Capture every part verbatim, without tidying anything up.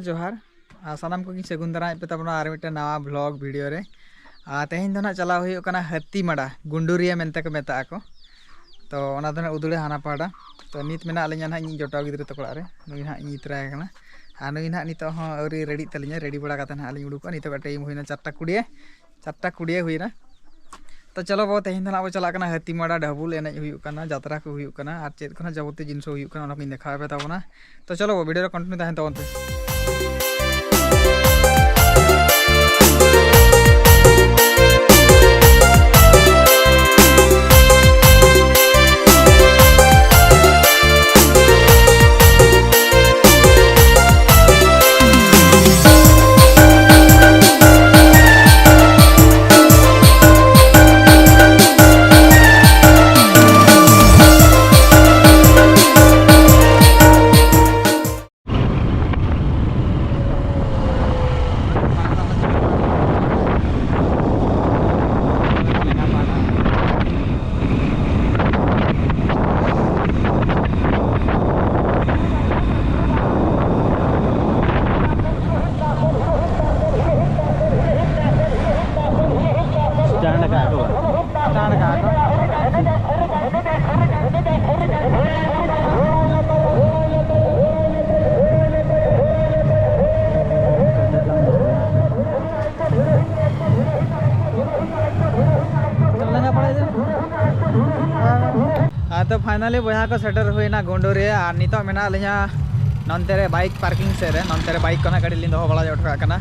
ᱡᱚᱦᱟᱨ᱾ ᱟᱨ ᱥᱟᱱᱟᱢ ᱠᱚᱜᱮᱧ ᱥᱟᱹᱜᱩᱱ ᱫᱟᱨᱟᱢᱮᱫ ᱯᱮ ᱛᱟᱵᱚᱱᱟ ᱟᱨ ᱢᱤᱫᱴᱮᱱ ᱱᱟᱣᱟ ᱵᱷᱞᱚᱜ ᱵᱷᱤᱰᱤᱭᱳ ᱨᱮ᱾ ᱟᱨ ᱛᱮᱦᱮᱧ ᱫᱚ ᱱᱟᱦᱟᱜ ᱪᱟᱞᱟᱣ ᱦᱩᱭᱩᱜ ᱠᱟᱱᱟ ᱦᱟᱹᱛᱤᱢᱟᱲᱟ, ᱜᱩᱱᱰᱩᱨᱤᱭᱟᱹ ᱢᱮᱱᱛᱮ ᱠᱚ ᱢᱮᱛᱟᱜ ᱟᱠᱚ᱾ ᱛᱚ ᱚᱱᱟ ᱫᱚ ᱱᱟᱦᱟᱜ ᱩᱫᱩᱲᱮ ᱦᱟᱱᱟ ᱯᱟᱦᱴᱟ᱾ ᱛᱚ ᱱᱤᱛ ᱢᱮᱱᱟᱜ ᱞᱤᱧᱟ ᱱᱟᱦᱟᱜ ᱤᱧᱤᱡ ᱡᱚᱴᱟᱣ ᱜᱤᱫᱽᱨᱟᱹ ᱛᱟᱠᱚ ᱚᱲᱟᱜ ᱨᱮ᱾ ᱱᱩᱭ ᱱᱟᱦᱟᱜ ᱤᱧ ᱤᱫᱤ ᱛᱚᱨᱟᱭᱮ ᱠᱟᱱᱟ᱾ ᱟᱨ ᱱᱩᱭ ᱱᱟᱦᱟᱜ ᱱᱤᱛᱚᱜ ᱦᱚᱸ ᱟᱹᱣᱨᱤ ᱨᱮᱰᱤᱜ ᱛᱟᱹᱞᱤᱧᱟ, ᱨᱮᱰᱤ ᱵᱟᱲᱟ ᱠᱟᱛᱮ ᱱᱟᱦᱟᱜ ᱞᱤᱧ ᱩᱰᱩᱠᱚᱜᱼᱟ᱾ ᱱᱤᱛᱚᱜ ᱴᱟᱭᱤᱢ ᱦᱩᱭᱱᱟ ᱪᱟᱨᱴᱟ ᱠᱩᱲᱤᱭᱮ, ᱪᱟᱨᱴᱟ ᱠᱩᱲᱤᱭᱮ ᱦᱩᱭᱱᱟ᱾ ᱛᱚ ᱪᱚᱞᱚ ᱵᱚ, ᱛᱮᱦᱮᱧ ᱫᱚ ᱱᱟᱦᱟᱜ ᱵᱚ ᱪᱟᱞᱟᱜ ᱠᱟᱱᱟ ᱦᱟᱹᱛᱤᱢᱟᱲᱟ, ᱰᱷᱟᱵᱩᱞ ᱮᱱᱮᱡ ᱦᱩᱭᱩᱜ ᱠᱟᱱᱟ, ᱡᱟᱛᱨᱟ ᱠᱚ ᱦᱩᱭᱩᱜ ᱠᱟᱱᱟ, ᱟᱨ ᱪᱮᱫ ᱠᱚ ᱱᱟᱦᱟᱜ ᱡᱟᱵᱚᱛᱤᱭᱚ ᱡᱤᱱᱤᱥ ᱠᱚ ᱦᱩᱭᱩᱜ ᱠᱟᱱᱟ, ᱚᱱᱟ ᱠᱚᱧ ᱫᱮᱠᱷᱟᱣ ᱟᱯᱮ ᱛᱟᱵᱚᱱᱟ᱾ ᱛᱚ ᱪᱚᱞᱚ ᱵᱚ, ᱵᱷᱤᱰᱤᱭᱳ ᱨᱮ ᱠᱚᱱᱴᱤᱱᱤᱭᱩ ᱛᱟᱦᱮᱱ ᱛᱟᱵᱚᱱ ᱯᱮ᱾ ᱟᱫᱚ finally ᱵᱚᱭᱦᱟ ᱠᱚ ᱥᱮᱴᱮᱨ ᱦᱩᱭᱱᱟ ᱜᱩᱱᱰᱩᱨᱤᱭᱟᱹ, ᱟᱨ ᱱᱤᱛᱚᱜ ᱢᱮᱱᱟᱜ ᱞᱤᱧᱟ ᱱᱚᱱᱛᱮ ᱨᱮ ᱵᱟᱭᱤᱠ ᱯᱟᱨᱠᱤᱝ ᱥᱮᱫ ᱨᱮ᱾ ᱱᱚᱱᱛᱮ ᱨᱮ ᱵᱟᱭᱤᱠ ᱠᱚ ᱱᱟᱜ ᱠᱟᱹᱴᱤᱡ ᱞᱤᱧ ᱫᱚᱦᱚ ᱵᱟᱲᱟ ᱦᱚᱴᱚ ᱠᱟᱜ ᱠᱟᱱᱟ᱾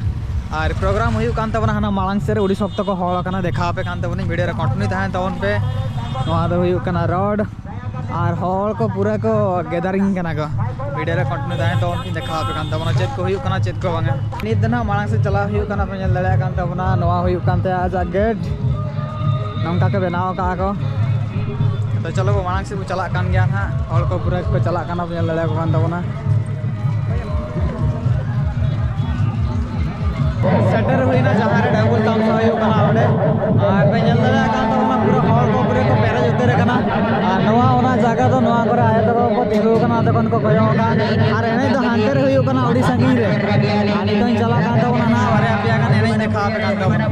ᱟᱨ ᱯᱨᱳᱜᱨᱟᱢ ᱦᱩᱭᱩᱜ ᱠᱟᱱ ᱛᱟᱵᱚᱱᱟ ᱦᱟᱱᱟ ᱢᱟᱲᱟᱝ ᱥᱮᱫ ᱨᱮ, ᱟᱹᱰᱤ ᱥᱚᱠᱛᱚ ᱠᱚ ᱦᱚᱲ ᱟᱠᱟᱱᱟ, ᱫᱮᱠᱷᱟᱣ ᱟᱯᱮ ᱠᱟᱱ ᱛᱟᱵᱚᱱᱟᱹᱧ, ᱵᱷᱤᱰᱤᱭᱳ ᱨᱮ ᱠᱚᱱᱴᱤᱱᱤᱭᱩ ᱛᱟᱦᱮᱱ ᱛᱟᱵᱚᱱ ᱯᱮ᱾ ᱱᱚᱣᱟ ᱫᱚ ᱦᱩᱭᱩᱜ ᱠᱟᱱᱟ ᱨᱳᱰ, ᱟᱨ ᱦᱚᱲ ᱠᱚ ᱯᱩᱨᱟᱹ ᱠᱚ ᱜᱮᱫᱟᱨᱤᱝ ᱠᱟᱱᱟ ᱠᱚ᱾ ᱵᱷᱤᱰᱤᱭᱳ ᱨᱮ ᱠᱚᱱᱴᱤᱱᱤᱭᱩ ᱛᱟᱦᱮᱱ ᱛᱟᱵᱚᱱ ᱯᱮ, ᱫᱮᱠᱷᱟᱣ ᱟᱯᱮ ᱠᱟᱱ ᱛᱟᱵᱚᱱᱟ ᱪᱮᱫ ᱠᱚ ᱦᱩᱭᱩᱜ ᱠᱟᱱᱟ, ᱪᱮᱫ ᱠᱚ ᱵᱟᱝᱟ᱾ ᱱᱤᱛ ᱫᱚ ᱱᱟᱦᱟᱜ ᱢᱟᱲᱟᱝ ᱥᱮᱫ ᱪᱟᱞᱟᱣ ᱦᱩᱭᱩᱜ ᱠᱟᱱᱟ, ᱯᱮ ᱧᱮᱞ ᱫᱟᱲᱮᱭᱟᱜ ᱠᱟᱱ ᱛᱟᱵᱚᱱᱟ, ᱱᱚᱣᱟ ᱦᱩᱭᱩᱜ ᱠᱟᱱ ᱛᱟᱭᱟ ᱟᱡᱟᱜ ᱜᱮᱴ, ᱱᱚᱝᱠᱟ ᱠᱚ ᱵᱮᱱᱟᱣ ᱟᱠᱟᱫᱼᱟ ᱠᱚ᱾ ᱛᱚ ᱪᱚᱞᱚ ᱵᱚ, ᱢᱟᱲᱟᱝ ᱥᱮᱫ ᱵᱚ ᱪᱟᱞᱟᱜ ᱠᱟᱱ ᱜᱮᱭᱟ ᱱᱟᱦᱟᱜ, ᱦᱚᱲ ᱠᱚ ᱯᱩᱨᱟᱹ ᱠᱚ ᱪᱟᱞᱟᱜ ᱠᱟᱱᱟ, ᱯᱮ ᱧᱮᱞ ᱫᱟᱲᱮᱭᱟᱠᱚ ᱠᱟᱱ ᱛᱟᱵᱚᱱᱟ᱾ ᱥᱮᱴᱮᱨ ᱦᱩᱭᱱᱟ ᱡᱟᱦᱟᱸ ᱨᱮ ᱰᱷᱟᱹᱵᱩᱞ ᱛᱟᱢᱥᱟ ᱦᱩᱭᱩᱜ ᱠᱟᱱᱟ ᱚᱸᱰᱮ, ᱟᱨ ᱯᱮ ᱧᱮᱞ ᱫᱟᱲᱮᱭᱟᱜ ᱠᱟᱱ ᱛᱟᱵᱚᱱᱟ ᱯᱩᱨᱟᱹ ᱦᱚᱲ ᱠᱚ ᱯᱩᱨᱟᱹ ᱠᱚ ᱯᱮᱨᱮᱡ ᱩᱛᱟᱹᱨ ᱟᱠᱟᱱᱟ᱾ ᱟᱨ ᱱᱚᱣᱟ ᱚᱱᱟ ᱡᱟᱭᱜᱟ ᱫᱚ, ᱱᱚᱣᱟ ᱠᱚᱨᱮ ᱟᱭᱳ ᱛᱟᱠᱚ ᱠᱚ ᱥᱩᱨᱩ ᱠᱟᱱᱟ, ᱟᱫᱚ ᱠᱷᱚᱱ ᱠᱚ ᱠᱚᱭᱚᱜ ᱟᱠᱟᱫ᱾ ᱟᱨ ᱮᱱᱮᱡ ᱫᱚ ᱦᱟᱱᱛᱮ ᱨᱮ ᱦᱩᱭᱩᱜ ᱠᱟᱱᱟ, ᱟᱹᱰᱤ ᱥᱟᱺᱜᱤᱧ ᱨᱮ᱾ ᱟᱨ ᱱᱤᱛᱚᱜ ᱤᱧ ᱪᱟᱞᱟᱜ ᱠᱟᱱ ᱛᱟᱵᱚᱱᱟ ᱱᱟᱦᱟᱜ, ᱵᱟᱨᱭᱟ ᱯᱮᱭᱟ ᱜᱟᱱ ᱮᱱᱮᱡ ᱤᱧ ᱫᱮᱠᱷᱟᱣ ᱟᱯᱮ ᱠᱟᱱ ᱛᱟᱵᱚᱱᱟ᱾